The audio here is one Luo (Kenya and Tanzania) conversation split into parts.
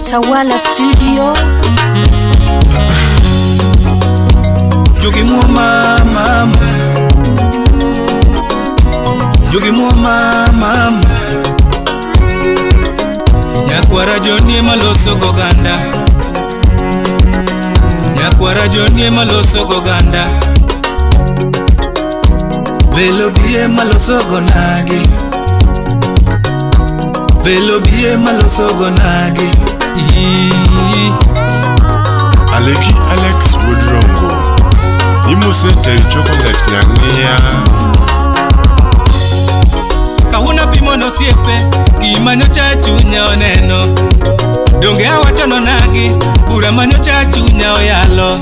Tawala Studio. Jogi muoma mama, jogi muoma mama. Nyakwara Johnny maloso goganda, nyakwara Johnny maloso goganda. Velo bie maloso gonagi, velo bie maloso gonagi. Aleki Alex Wuodrongo Nimose tel chocolate nyang'iya. Kawuono pimo nosiepe gima nyocha chunya oneno. Donge awacho nonagi bura manyocha chunya oyalo.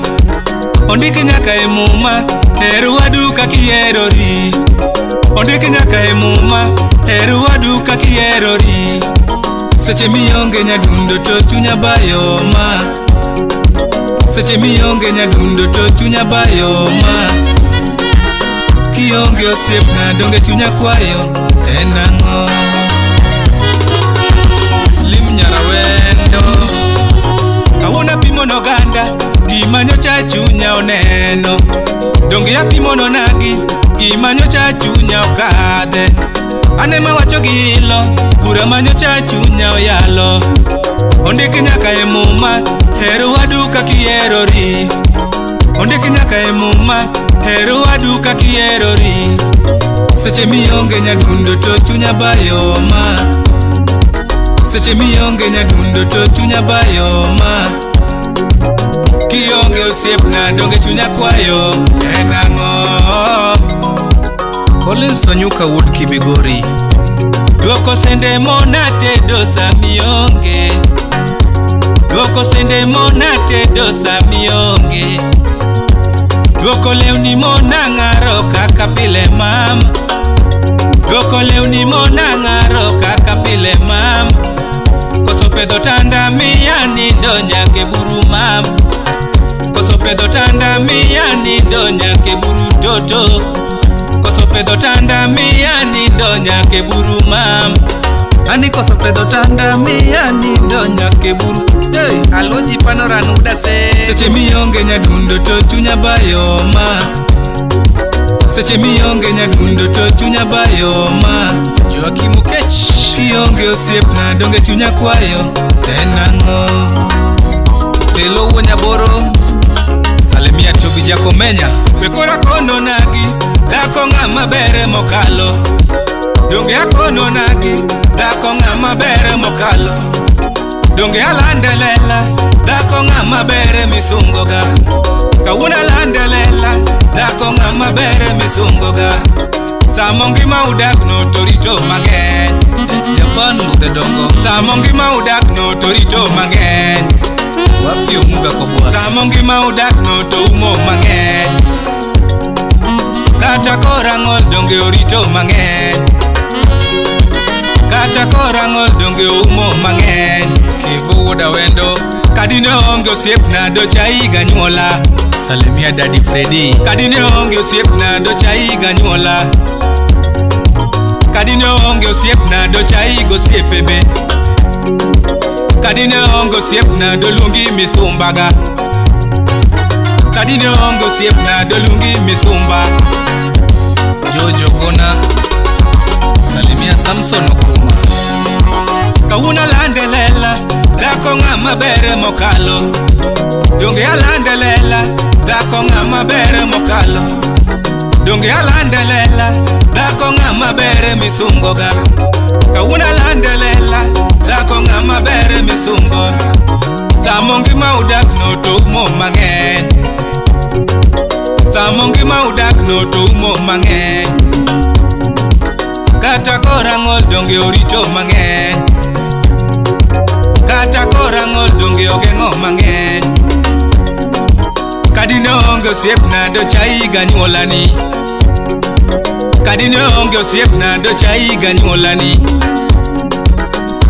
Ondik nyaka e muma her wadu kaka iherori. Ondik nyaka e muma her wadu kaka iherori. Seche mionge nyadundo to chunya bayo ma. Seche mionge nyadundo to chunya bayo ma. Kionge osiepna donge chunya kwayo en ang'o? Lim nyarawendo. Kawuono apimo noganda gima nyocha chunya oneno. Donge apimo nonagi gima nyocha chunya okadhe. Ane mawacho gi ilo bura manyocha chunya oyalo. Ondik nyaka e muma her wadu kaka iherori. Ondik nyaka e muma her wadu kaka iherori. Seche mionge nyadundo to chunya bayo ma. Seche mionge nyadundo to chunya bayo ma. Kionge osiepna donge chunya kwayo en ang'o? Collins Onyuka wuod Kibigori. Duoko sende monatedo samionge. Duoko sende monatedo samionge. Duoko lewni monang'aro kaka pile mam. Duoko lewni monang'aro kaka pile mam. Koso pedho tanda miya nindo nyaka e buru mam. Koso pedho tanda miya nindo nyaka e buru toto. Koso pedho tanda miya nindo nyaka e buru mam. Ani koso pedho tanda miya nindo nyaka e buru. Hey, aloji panoran udase. Seche mionge nyadundo to chunya bayo ma. Seche mionge nyadundo to chunya bayo ma. Joakim Okech. Kionge osiepna donge chunya kwayo en ang'o? Felo wuo Nyaboro. Salimia Tobi Jakomenya. We koro akono nagi dhako ng'ama ber mokalo. Donge akono nagi dhako ng'ama ber mokalo. Donge alande lela dhako ng'ama ber misungoga. Kawuono alande lela dhako ng'ama ber misungoga. Samo ngima udak no to rito mang'eny. Japan Mudhe Dongo. Samo ngima udak no to rito mang'eny. Wapi Omuga Kobwas. Samo ngima udak no to umo mang'eny. Kata korang'ol donge orito mang'eny. Kata korang'ol donge oumo mang'eny. Kevo wuod Awendo. Kadine onge osiepna docha higa nyuola. Salimia Daddy Freddy. Kadine onge osiepna docha higa nyuola. Kadine onge osiepna docha higa osiepe be. Kadine onge osiepna doluongi misumbaga. Kadine onge osiepna doluongi misumba. Jojo Gona. Salimia Samson Okuma. Kawuono alande lela dhako ng'ama ber mokalo. Donge alande lela dhako ng'ama ber mokalo. Donge alande lela dhako ng'ama ber misungoga. Kawuono alande lela dhako ng'ama ber misungo. Samo ngima udak no to umo mang'eny. Samo ngima udak no to umo mang'eny. Kata korang'ol donge orito mang'eny. Kata korang'ol donge ogeng'o mang'eny. Kadine onge osiepna docha higa nyuolani. Kadine onge osiepna docha higa nyuolani.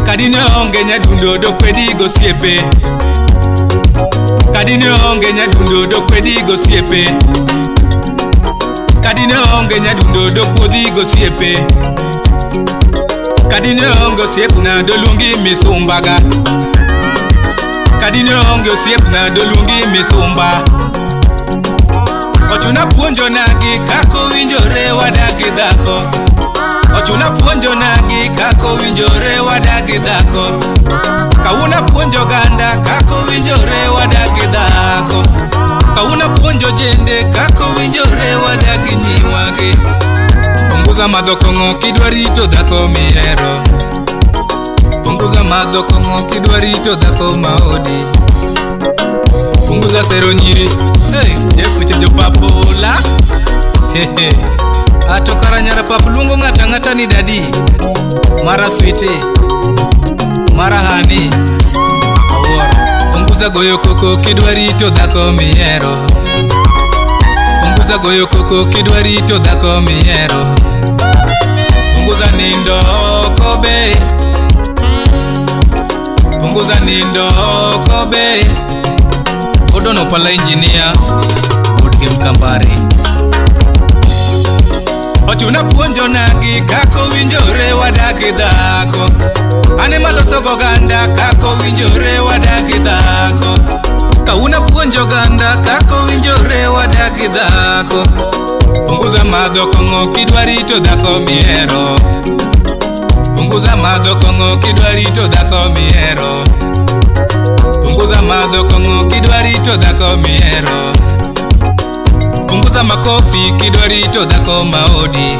Kadine onge nyadundo dokwedi gosiepe. Kadine onge nyadundo dokwedi gosiepe. Kadine onge nyadundo dokuodhi gosiepe. Kadine onge osiepna doluongi misumbaga. Kadine onge osiepna doluongi misumba. Ochuna puonjo nagi kako winjore wadagi dhako. Ochuna puonjo nagi kako winjore wadagi dhako. Kawuna puonjo ganda kako winjore wadagi dhako. Kawuna puonjo jende kako winjore wadagi nyiwagi. Punguza madho kong'o kidwa rito dhako mihero. Punguza madho kong'o kidwa rito dhako maodi. Punguza sero nyiri. Hey, Jeff chenjo papola. Hehe. Ato kara nyara pap luongo ng'ata ng'ata ni dadi. Mara switi. Mara hani. Awuoro. Punguza goyo koko kidwa rito dhako mihero. Punguza goyo koko kidwa rito dhako mihero. Punguza nindo oko be. Punguza nindo oko be. Odono pala engineer Odgem Kambare. Ochuna puonjo nagi kako winjore wadagi dhako. Ane maloso goganda kako winjore wadagi dhako. Kauna puonjo ganda kako winjore wadagi dhako. Punguza madho kong'o kidwa rito dhako mihero. Punguza madho kong'o kidwa rito dhako mihero. Punguza madho kong'o kidwa rito dhako mihero. Punguza makofi kidwa rito dhako maodi.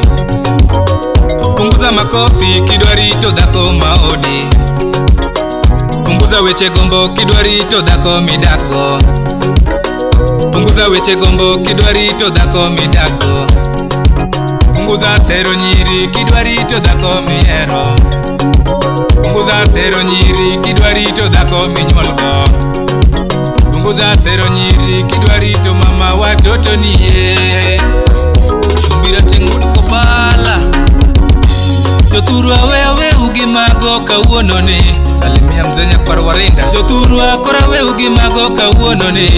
Punguza makofi kidwa rito dhako maodi. Punguza weche gombo kidwa rito dhako midakgo. Punguza weche gombo kidwa rito dhako midakgo. Punguza sero nyiri kidwa rito dhako mihero. Punguza sero nyiri kidwa rito dhako minyuolgo. Punguza sero nyiri kidwa rito mama watoto nie. Chumbira teng'ut kopala. Jothurwa we aweu gi mago kawuono ni. Salimia mzee Nyakwar Warinda. Jothurwa koro aweu gi mago kawuono ni.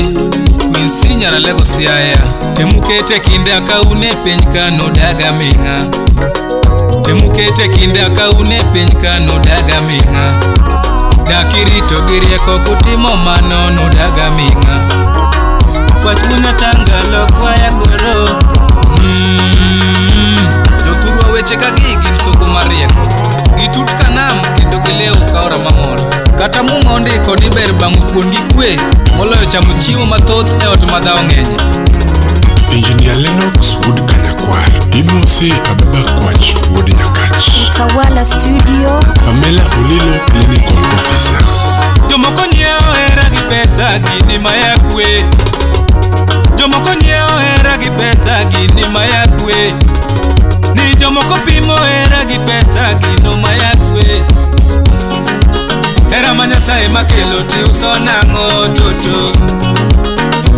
Quincy Nyaralego Siaya. Temukete kinda kaune piny kano daga ming'a. Temukete kinda kaune piny kano daga ming'a. Dakirito gi rieko kutimo mano nudaga ming'a. Kwach wuon tanga lokwaya koro. Jothurwa weche ka gigi gin soko mar rieko. Gitut ka nam kendo gilew ka aora mamol. Kata Muma ondiko ni ber bang'o kuon gi kwe moloyo chamo chiemo mathoth e ot ma dhawo ng'enye. Engineer Lennox Wuod Kanyakwar. Imose Ababa Kwach Wuod Nyakach. Utawala Studio. Pamela Olilo Clinical Officer. Jomoko nyiewo hera gi pesa gini maya kwe. Jomoko nyiewo hera gi pesa gini maya kwe. Ni jomoko pimo hera gi pesa gino maya kwe. Hera ma Nyasaye makelo tiuso nang'o toto.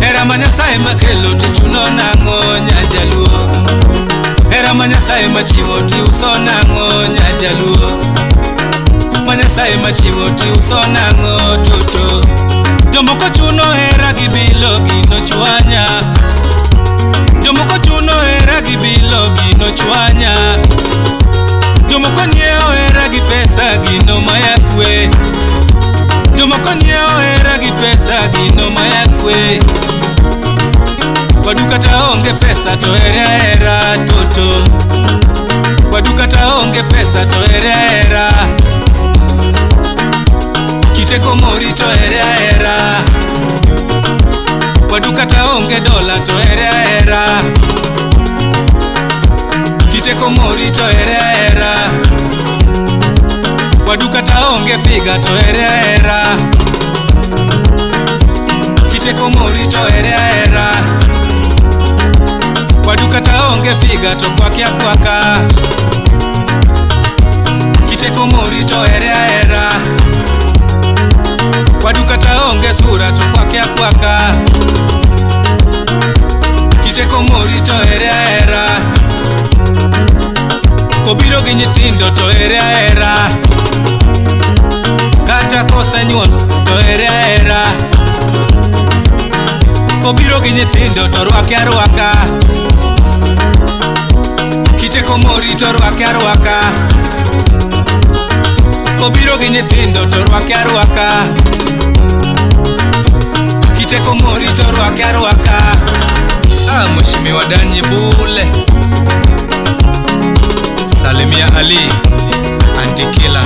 Hera ma Nyasaye makelo tichuno nang'o nyajaluo. Hera ma Nyasaye machiwo tiuso nang'o nyajaluo. Ma Nyasaye machiwo tiuso nang'o toto. Jomoko chuno hera gi bilo gino chwanya. Jomoko chuno hera gi bilo gino chwanya. Jomoko nyiewo hera gi pesa gino maya kwe. Jomoko nyiewo hera gi pesa gino maya kwe. Wadu kata onge pesa to here ahera toto. Wadu kata onge pesa to here ahera. Kiteko mori to here ahera. Wadu kata onge dola to here ahera. Kiteko mori to here ahera. Wadu kata onge figa to here ahera. Kiteko mori to here ahera. Wadu kata onge figa to kwaki akwaka. Kiteko mori to here ahera. Wadu kata onge sura to kwaki akwaka. Kiteko mori to here ahera. Kobiro gi nyithindo to here ahera. Kata kosenyuol to here ahera. Kobiro gi nyithindo to rwake arwaka. Kiteko mori to rwake arwaka. Kobiro gi nyithindo to rwake arwaka. Teko mori to rwake arwaka. Ah, Mheshimiwa Danyi Bule. Salimia Ali Antikila.